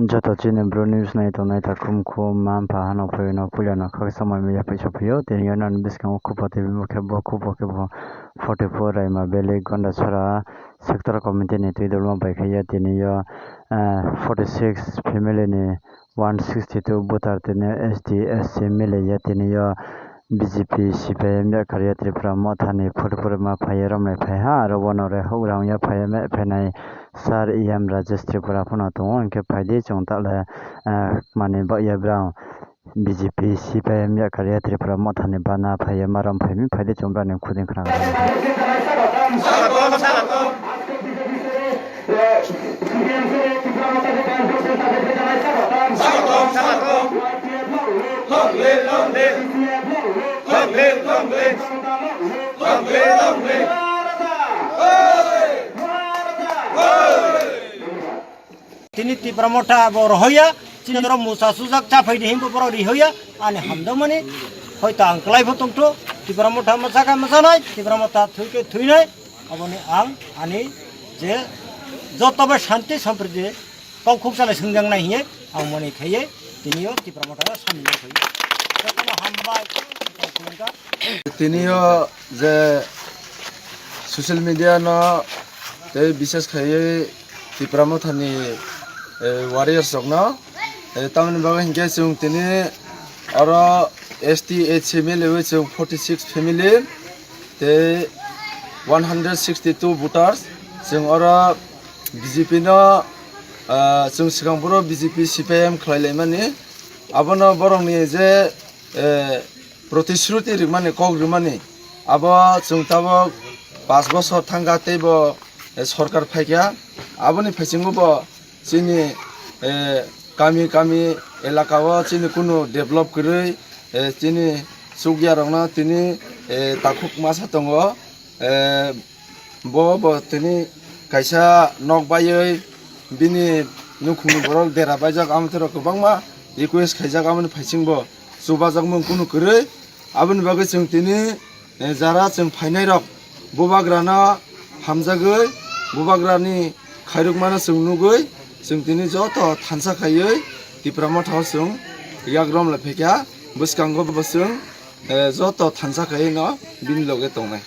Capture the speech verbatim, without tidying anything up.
Joto chini bro news nai tongnai takhum khum ma mpha hano phai no puila no khaksa mai ya paisa phio tini yo nan biskango khupo tei bimo khe bo khupo khe bo forty four Raima Valley Gondasara sector committee ni twi dolma bai khe ya tini yo, eh, forty six family ni one sixty two voter tini S T S C mili ya tini yo B J P C P I M yakarya Tripura mothani phurphurma phaiya romnai phaiha, aro bono rehok rangya phaiya me phainai sir E M Rajesh Tripura phano tongo, hinkhe phaidi chwng tale, eh, mani bakya brang B J P C P I M yakarya Tripura mothani bana phaiya marom phaimi phaidi chwng brani khuding khna. Tini Tipra Motha bo rohoya, chini oro musa sujak chaphai di himbo borok rihoya, ani hamdamani hoito ang kwlai pho tongtho, Tipra Motha mwsakha mwsanai, Tipra Motha thwikhe thwinai, aboni ang ani je joto bai shanti sampriti kok khuksa le swngjak nai hiye ang moni khaiye tini yo Tipra Motha no samni phai. Jotono hambai kok khulumkha. Tini yo je social media no tei bises khaiye Tipra Motha ni, eh, warriors rok no, eh, tamoni bagwi hinkhe chwng tini oro S T H C mili wi chwng forty six family tei one hundred sixty two voters chwng oro B J P no, ah, chwng swkang phuru B J P C P I M khlai laimani. Abono borokni je, eh, protishruti rimani, kok rimani, abo chwng tabok panch bosor thangkha teibo, eh, sorkar phaikha. Aboni phaisingo bo chini, eh, kami kami elaka o chini kunu develop kwrwi, eh, chini chukya rokno tini, eh, takhuk masa tongo. Eh, bo bo tini kaisa nok baiwi bini nukhungni borok dera baijak, amtwrok kwbangma request khaijak, amoni phaisingo chubajakmung kunu kwrwi. Aboni bagwi chwng tini, eh, jara chwng phainairok bubagrano hamjagwi, bubagrani khairokmano chwng nugwi, chwng tini joto thansa khaiwi Tipra Motha o chwng yak romlai phaikha. Bwskango bo chwng, eh, joto thansa khaiwi no bini loge tongnai.